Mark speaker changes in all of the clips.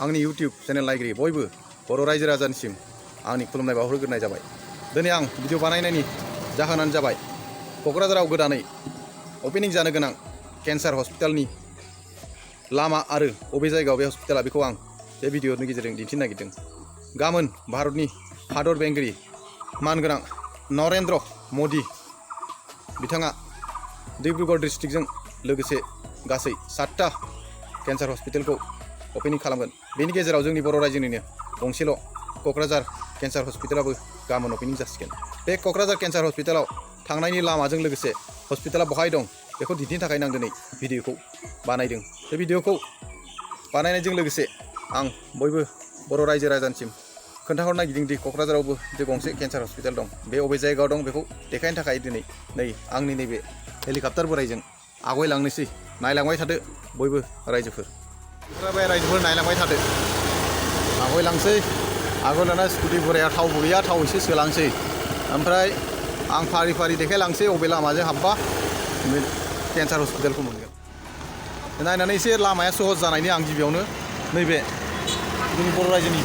Speaker 1: आंनि YouTube channel नायगिरि बयबो बर' रायजो राजानिसिम आंनि खुलुमनाय बावहरग्रोनाय जाबाय। दिनै आं भिडिअ बानायनायनि जाहोनानो जाबाय क'क्राझाराव गोदानै अपेनिं जानो गोनां केन्सार हस्पिटालनि लामा आरो बबे जायगायाव बे हस्पिटाला बेखौ आं बे भिडिअनि गेजेरजों दिन्थिनो नागिरदों। गाबोन भारतनि हादर बेंगिरि मानगोनां नरेन्द्र मदि बिथाङा डिब्रुगड़ डिस्ट्रिक्टजों लोगोसे गासै 7टा केन्सार हस्पिटालखौ अपेनिं खालामगोन। बेनि गेजेराव जोंनि बर' रायजोनिनो गंसेल' क'क्राझार केन्सार हस्पिटालाबो गाबोन अपेनिं जासिगोन। बे क'क्राझार केन्सार हस्पिटालाव थांनायनि लामाजों लोगोसे हस्पिटाला बहाय दं बेखौ दिन्थिनो थाखायनो आं दिनै भिडिअखौ बानायदों। बे भिडिअखौ बानायनायजों लोगोसे आं बयबो बर' रायजो राजानिसिम खोन्थाहरनो नागिरदों दि क'क्राझारावबो जे गंसे केन्सार हस्पिटाल दं। बे बबे जायगायाव दं बेखौ देखायनो थाखाय दिनै आंनि नैबे हेलिकप्टार बोराइजों आवगायलांनोसै। नायलांबाय थादो बयबो रायजोफोर। बे रायजोफोर नायलांबाय थादो। आवगायलांसै। आवगायलांना स्कुटि बोराया थावबो गैया, थाव एसे सोलांसै। ओमफ्राय आं फारि फारि देखायलांसै बबे लामाजों हाबबा केन्सार हस्पिटालखौ मोनगोन। नायनानै एसे लामाया सहज जानायनि आं गिबियावनो नैबे जोंनि बर' रायजोनि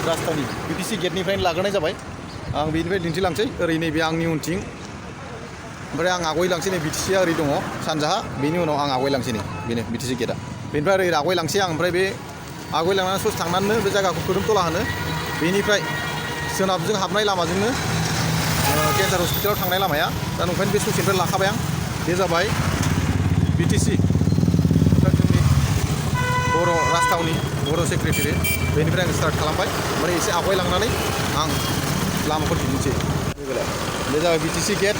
Speaker 1: राजथावनि BTC गेटनिफ्रायनो लाग्रोनाय जाबाय। आं बेनिफ्राय दिन्थिलांसै ओरै नैबे आंनि उनथिं। ओमफ्राय आं आवगायलांसै नै BTCआ ओरै दङ सानजाहा। बेनि उनाव आं आवगायलांसै नै बेनो BTC गेटआ। बेनिफ्राय ओरै आवगायलांसै आं। ओमफ्राय बे आवगायलांनानै ससे थांनानैनो बे जायगाखौ खोरोमथला होनो। बेनिफ्राय सोनाबजों हाबनाय लामाजोंनो केन्सार हस्पिटालाव थांनाय लामाया। दा नंखायनो बे ससेनिफ्राय लाखाबाय आं। बे जाबाय BTC जोंनि बर' राजथावनि बर' सेक्रेटारियेट। बेनिफ्राय आं स्टार्ट खालामबाय। ओमफ्राय एसे आवगायलांनानै आं लामाखौ दिन्थिनोसै। बे जाबाय BTC गेट।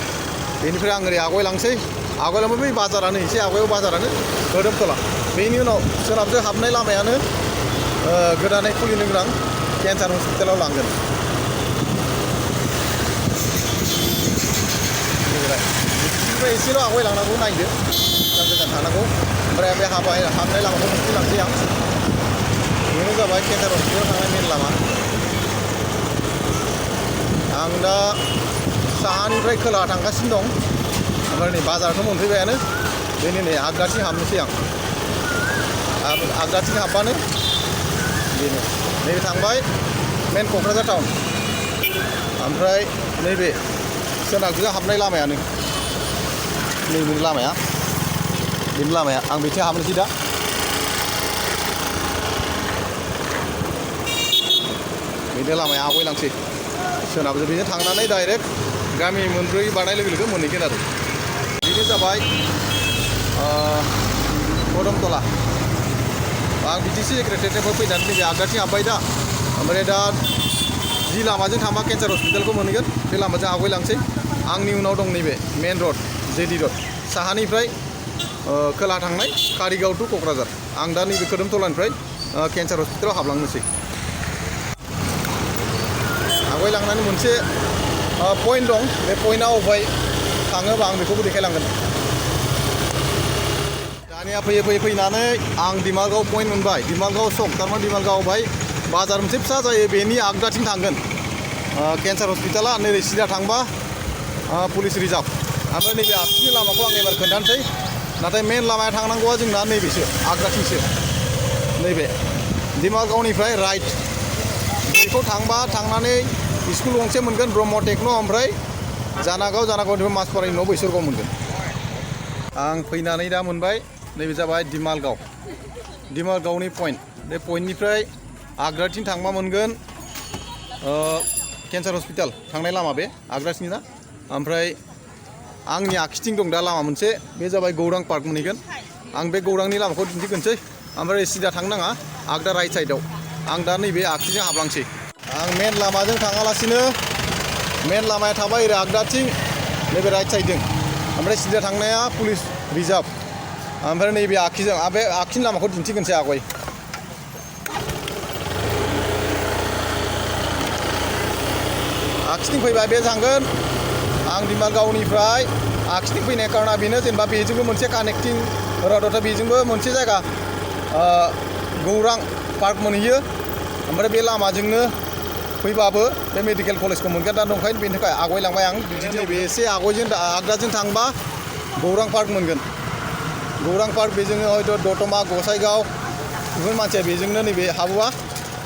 Speaker 1: बेनिफ्राय आं ओरै आवगायलांसै। आवगायलांबा बै बाजारानो एसे आवगायाव बाजारानो खोरोमथला। बेनि उनाव सोनाबजों हाबनाय लामायानो गोदानै खुलिनो गोनां केन्सार हस्पिटालाव लांगोन। बिनिफ्राय एसेल' आवगायलांनांगौ नायदो गोजान थांनांगौ। ओमफ्राय बे हाबनाय लामाखौ दिन्थिलांसै आं। बेनो जाबाय केन्सार हस्पिटालाव थांनाय मेन लामा। आं दा साहानिफ्राय खोलाहा थांगासिनो दं। ओमफ्राय नै बाजाराथ' मोनफैबायानो। बेनि नै आगदाथिं हाबनोसै आं। आगदाथिं हाबबानो बेनो नैबे थांबाय मेन क'क्राझार टाउन। ओमफ्राय नैबे सोनाबजों हाबनाय लामायानो नैबे लामाया। बेनि लामाया आं बेथिं हाबनोसै दा। बेनो लामाया आवगायलांसै सोनाबजों। बेजों थांनानै डाइरेक्ट गामि मोनब्रै बारनाय लोगो लोगो मोनहैगोन आरो। बेनो जाबाय खोरोमथला। आं BTC सेक्रेटारियेटनिफ्राय फैनानै नैबे आगदाथिं हाबबाय दा। ओमफ्राय दा जि लामाजों थांबा केन्सार हस्पिटालखौ मोनहैगोन बे लामाजों आवगायलांसै। आंनि उनाव दं नैबे मेन रड JD रड। साहानिफ्राय खोलाहा थांनाय कारिगाव टु क'क्राझार। आं दा नैबे खोरोमथलानिफ्राय केन्सार हस्पिटालाव हाबलांनोसै। आवगायलांनानै मोनसे पइन्ट दं। बे पइन्टआ अबेहाय थाङोबा आं बेखौबो देखायलांगोन। दानिया फैयै फैयै फैनानै आं दिमालगाव पइन्ट मोनबाय। दिमालगाव सक थारमाने दिमालगावआवहाय बाजार मोनसे फिसा जायो। बेनि आगदाथिं थांगोन केन्सार हस्पिटाला। नैबे सिदा थांबा पुलिस रिजार्भ। ओमफ्राय नैबे आगसिनि लामाखौ आं एबार खोन्थानोसै। नाथाय मेन लामाया थांनांगौआ जोंना नैबेसो आगदाथिंसो। नैबे दिमालगावनिफ्राय राइट बेखौ थांबा थांनानै स्कुल गंसे मोनगोन ब्रह्म टेक्न'। ओमफ्राय जानागावनिफ्राय मासफरानि उनाव बैसोरगाव मोनगोन। आं फैनानै दा मोनबाय नैबे जाबाय दिमालगावनि पइन्ट। बे पइन्टनिफ्राय आगदाथिं थांबा मोनगोन केन्सार हस्पिटाल थांनाय लामा बे आगदाथिं ना। ओमफ्राय आंनि आगसिथिं दं दा लामा मोनसे। बे जाबाय गौरां पार्क मोनहैगोन। आं बे गौरांनि लामाखौ दिन्थिगोनसै। ओमफ्राय सिदा थांनो नाङा आगदा राइट साइडआव। आं दा नैबे आगसिजों हाबलांसै। आं मेन लामाजों थाङालासिनो मेन लामाया थाबाय ओरै आगदाथिं नैबे राइट साइडजों। ओमफ्राय सिदा थांनाया पुलिस रिजार्भ। ओमफ्राय नैबे आगखिजों बे आगखिनि लामाखौ दिन्थिगोनसै आवगाय। आगसिथिं फैबाय बे थांगोन। आं दिमालगावनिफ्राय आगसिथिं फैनाय कारना बेनो जेनेबा बेजोंबो मोनसे कानेक्टिं रड। बेजोंबो मोनसे जायगा गौरां पार्क मोनहैयो। ओमफ्राय बे लामाजोंनो फैबाबो बे मेडिकेल कलेजखौ मोनगोन। दा नंखायनो बेनि थाखाय आवगायलांबाय आं। बिदिनो बे एसे आगदाजों थांबा गौरां पार्क मोनगोन। गौरां पार्क बेजोंनो हयथ' दतमा गसाइगाव बेफोर मानसिया बेजोंनो नैबे हाबोबा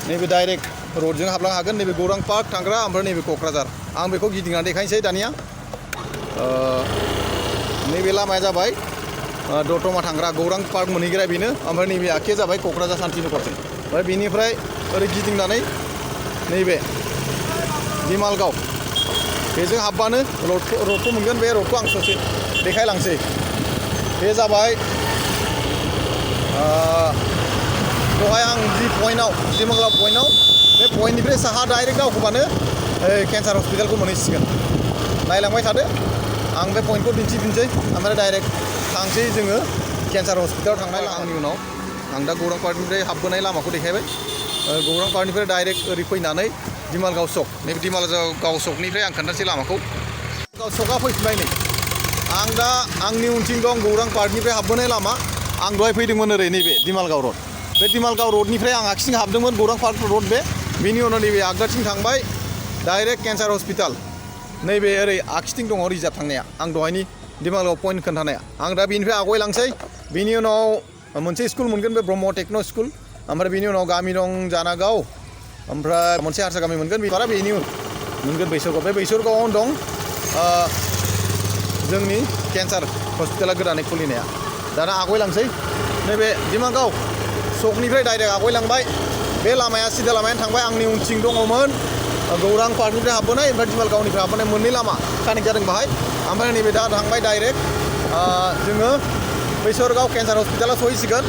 Speaker 1: नैबे डाइरेक्ट रडजों हाबलांनो हागोन नैबे गौरां पार्क थांग्रा ओमफ्राय नैबे क'क्राझार आं बेखौ गिदिंनानै देखायनोसै दानिया नैबे लामाया जाबाय दतमा थांग्रा गौरां पार्क मोनहैग्रा बेनो ओमफ्राय नैबे आखिया जाबाय क'क्राझार शान्तिनगरसिम ओमफ्राय बेनिफ्राय ओरै गिदिंनानै नैबे दिमालगाव बेजों हाबबानो रडखौ मोनगोन बे रडखौ आं ससे देखायलांसै बे जाबाय दहाय आं जि पइन्टआव दिमालगाव पइन्टआव बे पइन्टनिफ्राय साहा डाइरेक्ट दावखोबानो केन्सार हस्पिटालखौ मोनहैसिगोन नायलांबाय थादो आं बे पइन्टखौ दिन्थिफिनसै ओमफ्राय डाइरेक्ट थांसै जोङो केन्सार हस्पिटालाव थांनाय लामानि उनाव आं दा गौरां पार्कनिफ्राय हाबबोनाय लामाखौ देखायबाय गौरां पार्कनिफ्राय डाइरेक्ट ओरै फैनानै दिमालगाव सक नैबे दिमालगाव सकनिफ्राय आं खोन्थासै लामाखौ दिमालगाव सका फैफिनबाय नै आं दा आंनि उनथिं दं गौरां पार्कनिफ्राय हाबबोनाय लामा आं दहाय फैदोंमोन ओरै नैबे दिमालगाव रड बे दिमालगाव रडनिफ्राय आं आगसिथिं हाबदोंमोन गौरां पार्क रड बेनि उनाव नैबे आगदाथिं थांबाय डाइरेक्ट केन्सार हस्पिटाल नैबे ओरै आगसिथिं दङ रिजार्भ थांनाया आं दहायनि दिमालगाव पइन्ट खोन्थानाया आं दा बेनिफ्राय आवगायलांसै बेनि उनाव मोनसे स्कुल मोनगोन बे ब्रह्म टेक्न' स्कुल ओमफ्राय बेनि उनाव गामि दं जानागाव ओमफ्राय मोनसे हारसा गामि मोनगोन बिबारा बेनि उन मोनगोन बैसोरगाव बे बैसोरगावआवनो दं जोंनि केन्सार हस्पिटाला गोदानै खुलिनाया दाना आवगायलांसै नैबे दिमालगाव सकनिफ्राय डाइरेक्ट आवगायलांबाय बे लामाया सिदा लामायानो थांबाय आंनि उनथिं दङमोन गौरां पार्कनिफ्राय हाबबोनाय ओमफ्राय दिमालगावनिफ्राय हाबबोनाय मोननै लामा कानेक्ट जादों बाहाय ओमफ्राय नैबे दा थांबाय डाइरेक्ट जोङो बैसोरगाव केन्सार हस्पिटालाव सहैसिगोन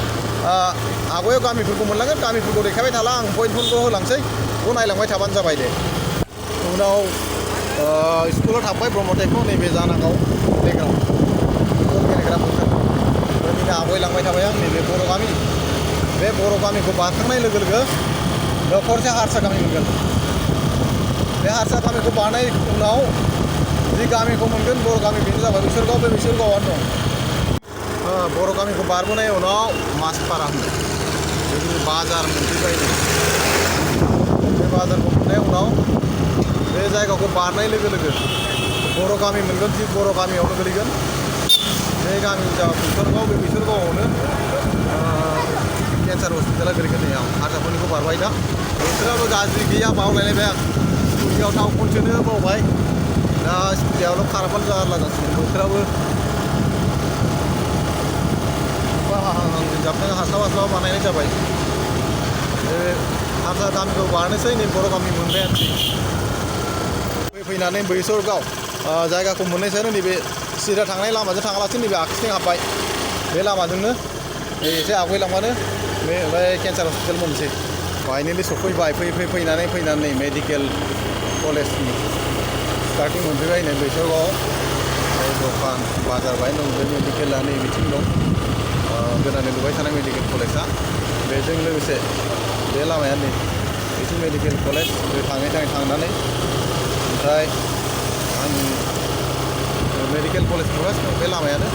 Speaker 1: आवगायाव गामिफोरखौ मोनलांगोन गामिफोरखौ देखायबाय थाला आं पइन्टफोरखौ होलांसै बेखौ नायलांबाय थाबानो जाबाय दे उनाव स्कुलाव थांबाय ब्रह्म टेक्न' नैबे जानागाव प्लेग्राउन्ड बल गेलेग्रा फोथार नैबे आवगायलांबाय थाबाय आं नैबे बर' गामि बे बर' गामिखौ बारखांनाय लोगो लोगो दखरसे हारसा गामि मोनगोन बे हारसा गामिखौ बारनाय उनाव जि गामिखौ मोनगोन बर' गामि बेनो जाबाय बैसोरगाव बे बैसोरगावआनो दं बर' गामिखौ बारबोनाय उनाव मासपारा होनो जोंनि बाजार मोनफैबाय बे बाजारखौ मोननाय उनाव बे जायगाखौ बारनाय लोगो लोगो बर' गामि मोनगोन जि बर' गामियावनो गोलैगोन बे गामि जाबाय बैसोरगाव बे बैसोरगावआवनो केन्सार हस्पिटाला गोलैगोन नै आं हारसाफोरनिखौ बारबाय दा बोथोराबो गाज्रि गैया बावलायलायबाय आं स्कुटियाव थाव खनसेनो बावबाय दा स्कुटियावल' खाराबानो जारला जासिगोन बोथोराबो जाबनाय हास्लाब हास्लाब बानायनाय जाबाय बे हारसा गामिखौ बारनोसै नै बर' गामि मोनबायानोसै फैनानै बैसोरगाव जायगाखौ मोननायसैनो नैबे सिदा थांनाय लामाजों थाङालासिनो नैबे आगसिथिं हाबबाय बे लामाजोंनो एसे आवगायलांबानो बे ओमफ्राय केन्सार हस्पिटाल मोनसै फाइनेलि सफैबाय फैनानै मेडिकेल कलेजनि स्टार्टिं मोनफैबाय नै बैसोरगाव दखान बाजार बाहाय दं बे मेडिकेला नै बिथिं दं गोदानै लुबाय थानाय मेडिकेल कलेजआ बेजों लोगोसे बे लामाया नै बिथिं मेडिकेल कलेज थाङै थांनानै ओमफ्राय आं मेडिकेल कलेज नुगासिनो दं बे लामायानो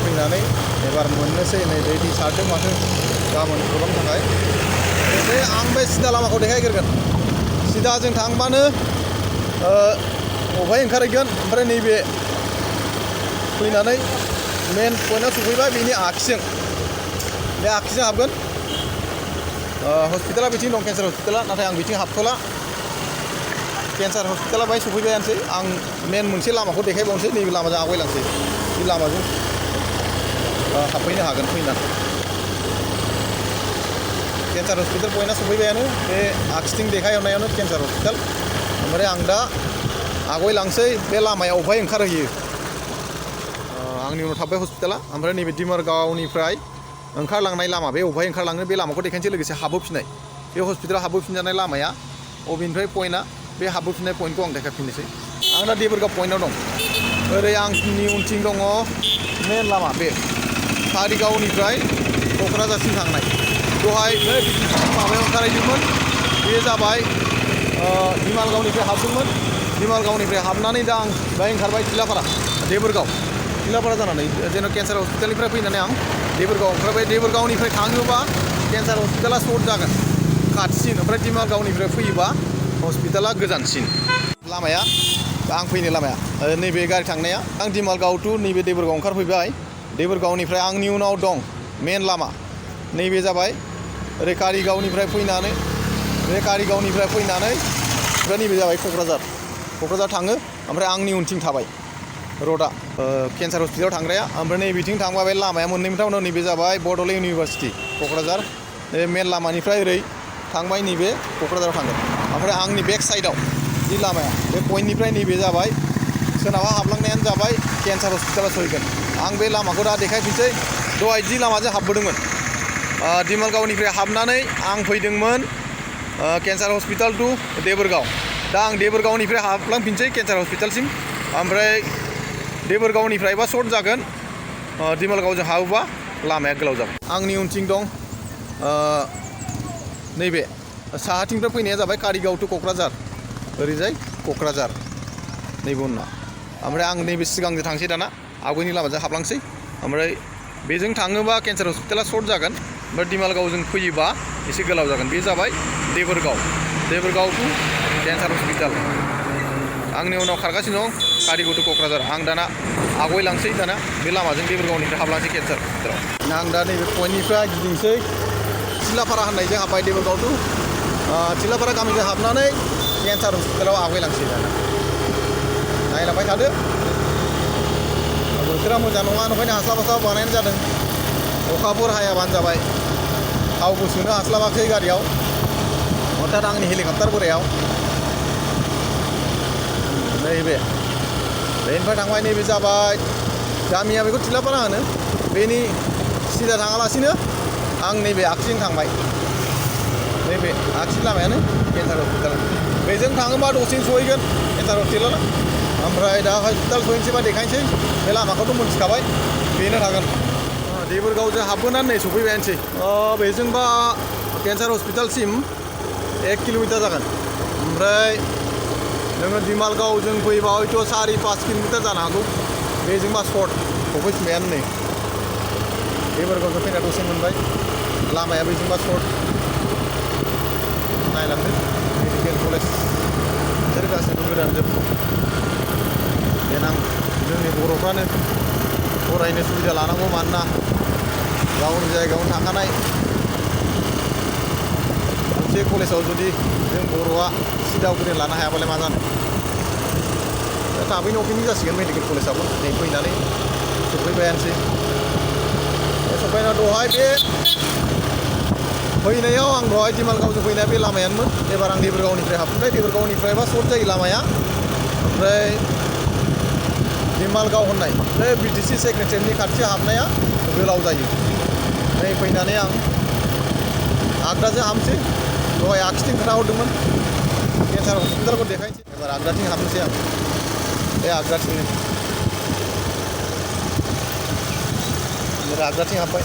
Speaker 1: फैनानै एबार मोननोसै नै दै सारदों माथो गाबोन गोबां थाखाय बे आं बे सिदा लामाखौ देखायग्रोगोन सिदा जों थांबानो अबेहाय ओंखारहैगोन ओमफ्राय नैबे फैनानै मेन पइन्टआव सफैबाय बेनि आगसिजों बे आगसिजों हाबगोन हस्पिटाला बिथिं दं केन्सार हस्पिटाला नाथाय आं बिथिं हाबथ'ला केन्सार हस्पिटाला बाहाय सफैबायानोसै आं मेन मोनसे लामाखौ देखायबावनोसै नैबे लामाजों आवगायलांसै बे लामाजों हाबफैनो हागोन फैनानै केन्सार हस्पिटाल पइन्टआ सफैबायानो बे आगसिथिं देखायहरनायावनो केन्सार हस्पिटाल ओमफ्राय आं दा आवगायलांसै बे लामाया अबेहाय ओंखारहैयो आंनि उनाव थाबाय हस्पिटाला ओमफ्राय नैबे दिमारगावनिफ्राय ओंखारलांनाय लामा बे अबेहाय ओंखारलाङो बे लामाखौ देखायनोसै लोगोसे हाबबोफिननाय बे हस्पिटालाव हाबबोफिनजानाय लामाया अबेनिफ्राय पइन्टआ बे हाबबोफिननाय पइन्टखौ आं देखायफिननोसै आं दा देबोरगाव पइन्टआव दं ओरै आंनि उनथिं दङ मेन लामा बे कारिगावनिफ्राय क'क्राझारसिम थांनाय दहाय बे माबायाव ओंखारहैदोंमोन बे जाबाय दिमालगावनिफ्राय हाबदोंमोन दिमालगावनिफ्राय हाबनानै दा आं बेहाय ओंखारबाय तिलापारा तिलापारा जानानै जेन' केन्सार हस्पिटालनिफ्राय फैनानै आं देबोरगाव ओंखारबाय देबोरगावनिफ्राय थाङोबा केन्सार हस्पिटाला सर्ट जागोन खाथिसिन ओमफ्राय दिमालगावनिफ्राय फैयोबा हस्पिटाला गोजानसिन लामाया आं फैनो लामाया नैबे गारि थांनाया आं दिमालगाव टु नैबे देबोरगाव ओंखारफैबाय देबोरगावनिफ्राय आंनि उनाव दं मेन लामा नैबे जाबाय ओरै कारिगावनिफ्राय फैनानै बे कारिगावनिफ्राय फैनानै ओमफ्राय नैबे जाबाय क'क्राझार थाङो ओमफ्राय आंनि उनथिं थाबाय रडआ केन्सार हस्पिटालाव थांग्राया ओमफ्राय नैबेथिं थांबा बे लामाया मोननै मोनथाम नैबे जाबाय बड'लेण्ड इउनिभारसिटि क'क्राझार बे मेन लामानिफ्राय ओरै थांबाय नैबे क'क्राझाराव थांगोन ओमफ्राय आंनि बेक साइडआव जि लामाया बे पइन्टनिफ्राय नैबे जाबाय सोनाबहा हाबलांनायानो जाबाय केन्सार हस्पिटालाव सहैगोन आं बे लामाखौ दा देखायफिनसै दहाय जि लामाजों हाबबोदोंमोन दिमालगावनिफ्राय हाबनानै आं फैदोंमोन केन्सार हस्पिटाल टु देबोरगाव दा आं देबोरगावनिफ्राय हाबलांफिनसै केन्सार हस्पिटालसिम ओमफ्राय देबोरगावनिफ्रायबा सर्ट जागोन दिमालगावजों हाबोबा लामाया गोलाव जागोन आंनि उनथिं दं नैबे साहाथिंनिफ्राय फैनाया जाबाय कारिगाव टु क'क्राझार ओरैजाय क'क्राझार नैबे उनना ओमफ्राय आं नैबे सिगांजों थांसै दाना आवगायनि लामाजों हाबलांसै ओमफ्राय बेजों थाङोबा केन्सार हस्पिटाला सर्ट जागोन ओमफ्राय दिमालगावजों फैयोबा एसे गोलाव जागोन बे जाबाय देबोरगाव टु केन्सार हस्पिटाल आंनि उनाव खारगासिनो दं कारिगाव टु क'क्राझार आं दाना आवगायलांसै दाना बे लामाजों देबोरगावनिफ्राय हाबलांसै केन्सार हस्पिटालाव आं दा नैबे पइन्टनिफ्राय गिदिंसै सिलाफारा होननायजों हाबबाय देबोरगाव टु सिलाफारा गामिजों हाबनानै केन्सार हस्पिटालाव आवगायलांसै दाना नायलांबाय थादो बोथोरा मोजां नङा ओंखायनो हास्लाब बानायनाय जादों अखाफोर हायाबानो जाबाय थावबो सोनो हास्लाबाखै गारियाव हथात आंनि हेलिकप्टार बोरायाव नैबे बेनिफ्राय थांबाय नैबे जाबाय गामिया बेखौ थिलाफारा होनो बेनि सिदा थाङालासिनो आं नैबे आगसिजों थांबाय नैबे आगसि लामायानो केन्सार हस्पिटाल बेजों थाङोबा दसेनो सहैगोन केन्सार हस्पिटाला ओमफ्राय दा हस्पिटाल सहैनोसैबा देखायनोसै बे लामाखौथ' मोनथिखाबाय बेनो थागोन देबोरगावजों हाबबोनानै नै सफैबायानोसै बेजोंबा केन्सार हस्पिटालसिम 1 किल'मिटार जागोन ओमफ्राय नोङो दिमालगावजों फैबा हयथ' 4-5 किल'मिटार जानो हागौ बेजोंबा सर्ट सफैफिनबायानो नै देबोरगावजों फैना दसे मोनबाय लामाया बेजोंबा सर्ट नायलांदो मेडिकेल कलेज बिसोर गासैबो गोदान जोब देनां जोंनि बर'फ्रानो फरायनो सुबिदा लानांगौ मानोना गावनि जायगायावनो थाखानाय मोनसे कलेजाव जुदि जों बर'आ सिट आवग्रिना लानो हायाबालाय मा जानो दा थाबैनो अपेनिं जासिगोन मेडिकेल कलेजावबो नै फैनानै सफैबायानोसै सफैना दहाय बे फैनायाव आं दहाय दिमालगावजों फैनाया बे लामायानोमोन एबार आं देबोरगावनिफ्राय हाबफिनबाय देबोरगावनिफ्रायबा सर्ट जायो लामाया ओमफ्राय दिमालगाव होननाय बे बिटिसि सेक्रेटारियेटनि खाथियाव हाबनाया गोलाव जायो नै फैनानै आं आगदाजों हाबनोसै दहाय आगसिथिं खोन्थाहरदोंमोन केन्सार हस्पिटालखौ देखायनोसै एबार आगदाथिं हाबनोसै आं बे आगदाथिंनो आगदाथिं हाबबाय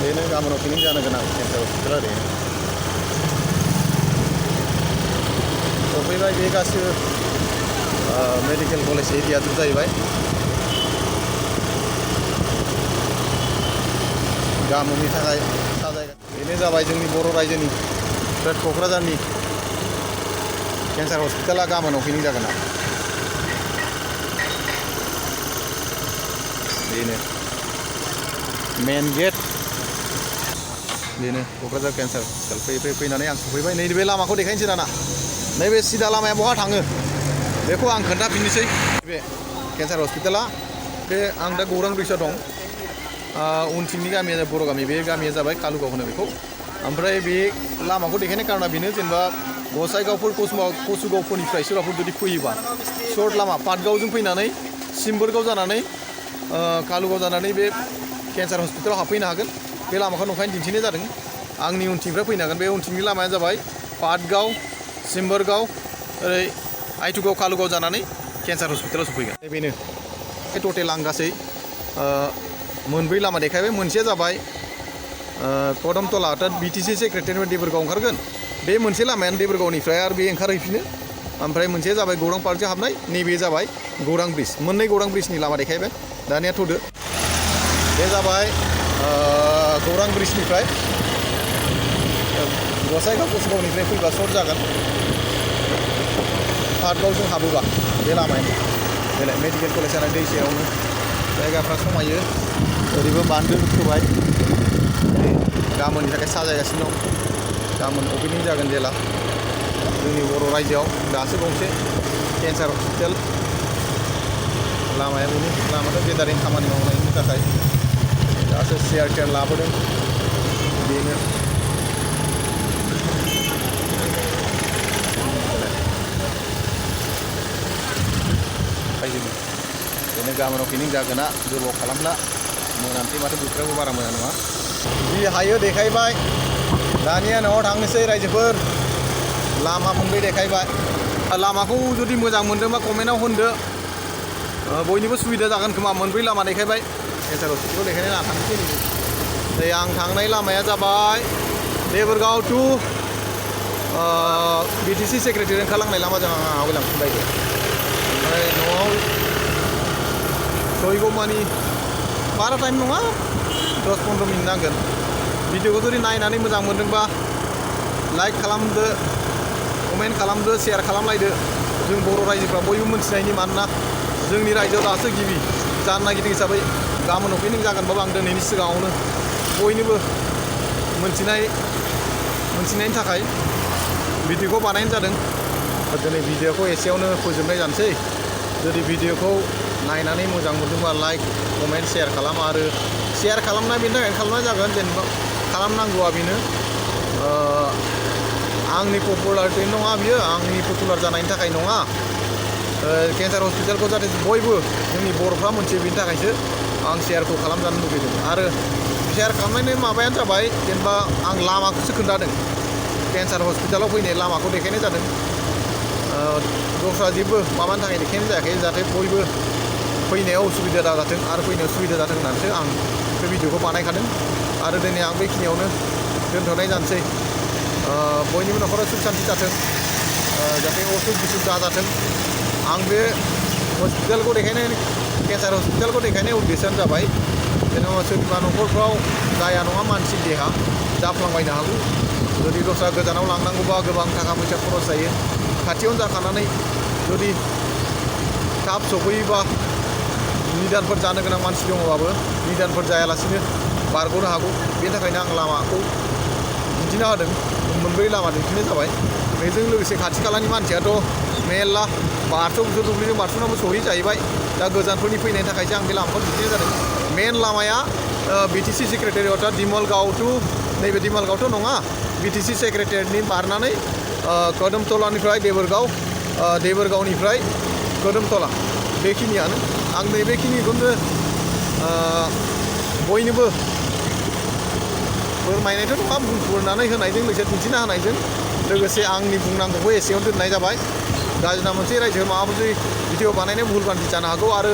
Speaker 1: बेनो गाबोन अपेनिं जानो गोनां केन्सार हस्पिटाल ओरैनो सफैबाय बे गासिबो मेडिकेल कलेज एरिया जोब जाहैबाय गामिनि थाखाय साजायगा बेनो जाबाय जोंनि बर' रायजोनि क'क्राझारनि केन्सार हस्पिटाला गाबोन अपेनिं जागोन बेनो मेन गेट बेनो क'क्राझार केन्सार हस्पिटाल फैनानै आं सफैबाय नैबे लामाखौ देखायनोसै दाना नैबे सिदा लामाया बहा थाङो बेखौ आं खोन्थाफिननोसै बे केन्सार हस्पिटाला बे आं दा गौरां ब्रिजआव दं उनथिंनि गामिया बर' गामि बे गामिया जाबाय कालुगाव होनो बेखौ ओमफ्राय बे लामाखौ देखायनाय कारना बेनो जेनेबा गसाइगावफोर कसुगावफोरनिफ्राय सोरबाफोर जुदि फैयोबा सर्ट लामा पाटगावजों फैनानै सिम्बोरगाव जानानै कालुगाव जानानै बे केन्सार हस्पिटालाव हाबफैनो हागोन बे लामाखौ नंखायनो दिन्थिनाय जादों आंनि उनथिंनिफ्राय फैनो हागोन बे उनथिंनि लामाया जाबाय पाटगाव सिम्बोरगाव ओरै आइथुगाव कालुगाव जानानै केन्सार हस्पिटालाव सफैगोन बेनो बे टटेल आं गासै मोनब्रै लामा देखायबाय मोनसेया जाबाय कदमतला अर्थात बिटिसि सेक्रेटारियेट देबोरगाव ओंखारगोन बे मोनसे लामायानो देबोरगावनिफ्राय आरो बे ओंखारहैफिनो ओमफ्राय मोनसेया जाबाय गौरां पार्कजों हाबनाय नैबे जाबाय गौरां ब्रिज मोननै गौरां ब्रिजनि लामा देखायबाय दानिया थ'दो बे जाबाय गौरां ब्रिजनिफ्राय गसाइगाव कसुगावनिफ्राय फैबा सर्ट जागोन पाटगावजों हाबोबा बे लामायानो बेलाय मेडिकेल कलेज जानाय दै सेरावनो जायगाफ्रा समायो ओरैबो बान्दो खोबाय गाबोननि थाखाय साजायगासिनो दं गाबोन अपेनिं जागोन जेला जोंनि बर' रायजोआव दासो गंसे केन्सार हस्पिटाल लामाया बेनो लामाथ' बेदारिनि खामानि मावनायनि थाखाय दासो चेयार टेयार लाबोदों बेनो बेनो गाबोन अपेनिं जागोना गोबाव खालामला मोनानोसै माथो बोथोराबो बारा मोजां नङा जि हायो देखायबाय दानिया न'आव थांनोसै रायजोफोर लामा मोनब्रै देखायबाय लामाखौ जुदि मोजां मोनदोंबा कमेन्टआव होनदो बयनिबो सुबिदा जागोन खोमा मोनब्रै लामा देखायबाय केन्सार हस्पिटालखौ देखायनाय ना थांनोसै नै आं थांनाय लामाया जाबाय देबोरगाव टु BTC सेक्रेटारि ओंखारलांनाय लामाजों आं आवगायलांफिनबाय ओमफ्राय न'आव सहैगौमानि बारा टाइम नङा 10-15 मिनिट नांगोन भिडिअखौ जुदि नायनानै मोजां मोनदोंबा लाइक खालामदो कमेन्ट खालामदो शेयार खालामलायदो जों बर' रायजोफ्रा बयबो मोनथिनायनि मानोना जोंनि रायजोआव दासो गिबि जानो नागिरदों हिसाबै गाबोन अपेनिं जागोनबाबो आं दिनैनि सिगाङावनो बयनोबो मोनथिनायनि थाखाय भिडिअखौ बानायनाय जादों दिनै भिडिअखौ एसेयावनो फोजोबनाय जानोसै जुदि भिडिअखौ नायनानै मोजां मोनदोंबा लाइक कमेन्ट शेयार खालाम आरो शेयार खालामनाय बेनि थाखायनो खालामनाय जागोन जेनेबा खालामनांगौआ बेनो आंनि पपुलारिटि नङा बियो आंनि पपुलार जानायनि थाखाय नङा केन्सार हस्पिटालखौ जाहाथे बयबो जोंनि बर'फ्रा मोनथियो बेनि थाखायसो आं शेयारखौ खालामजानो लुगैदों आरो शेयार खालामनायनि माबायानो जाबाय जेनेबा आं लामाखौसो खोन्थादों केन्सार हस्पिटालाव फैनाय लामाखौ देखायनाय जादों दस्रा जेबो माबानि थाखाय देखायनाय जायाखै जाहाथे बयबो फैनायाव उसुबिदा दाजाथों आरो फैनायाव सुबिदा जाथों होननानैसो आं बे भिडिअखौ बानायखादों आरो दिनै आं बेखिनियावनो दोनथ'नाय जानोसै बयनिबो न'खराव सुख शान्ति जाथों जाहाथे असुख बिसुख दाजाथों आं बे हस्पिटालखौ देखायनाय केन्सार हस्पिटालखौ देखायनाय उद्देश्यआनो जाबाय जेनेबा सोरनिबा न'खरफ्राव जाया नङा मानसि देहा जाफ्लांबायनो हागौ जुदि दस्रा गोजानाव लांनांगौबा गोबां थाखा फैसा खरस जायो खाथियावनो जाखानानै जुदि थाब सफैयोबा निदानफोर जानो गोनां मानसि दङबाबो निदानफोर जायालासिनो बारग'नो हागौ बेनि थाखायनो आं लामाखौ दिन्थिना होदों मोनब्रै लामा दिन्थिनाय जाबाय बेजों लोगोसे खाथि खालानि मानसियाथ' मेरला बारस' दुब्लिजों बारस'नाबो सहै जाहैबाय दा गोजानफोरनि फैनायनि थाखायसो आं बे लामाखौ दिन्थिनाय जादों मेन लामाया BTC सेक्रेटारियेट दिमलगाव टु नैबे दिमलगावथ' नङा BTC सेक्रेटारियेटनि बारनानै कदमतलानिफ्राय देबोरगावनिफ्राय कदमतला बेखिनियानो आं नैबेखिनिखौनो बयनोबो फोरमायनायथ' नङा बुंफोरनानै होनायजों लोगोसे दिन्थिना होनायजों लोगोसे आंनि बुंनांगौखौ एसेयावनो दोननाय जाबाय गाज्रिना मोनसे रायजो माबाफोर भिडिअ बानायनाय भुल बान्थि जानो हागौ आरो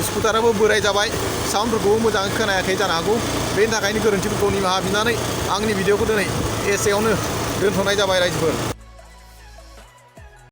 Speaker 1: स्कुटाराबो बोराय जाबाय साउन्डफोरखौबो मोजाङै खोनायाखै जानो हागौ बेनि थाखायनो गोरोन्थिफोरखौ निमाहा बिनानै आंनि भिडिअखौ दिनै एसेयावनो दोनथ'नाय जाबाय रायजोफोर।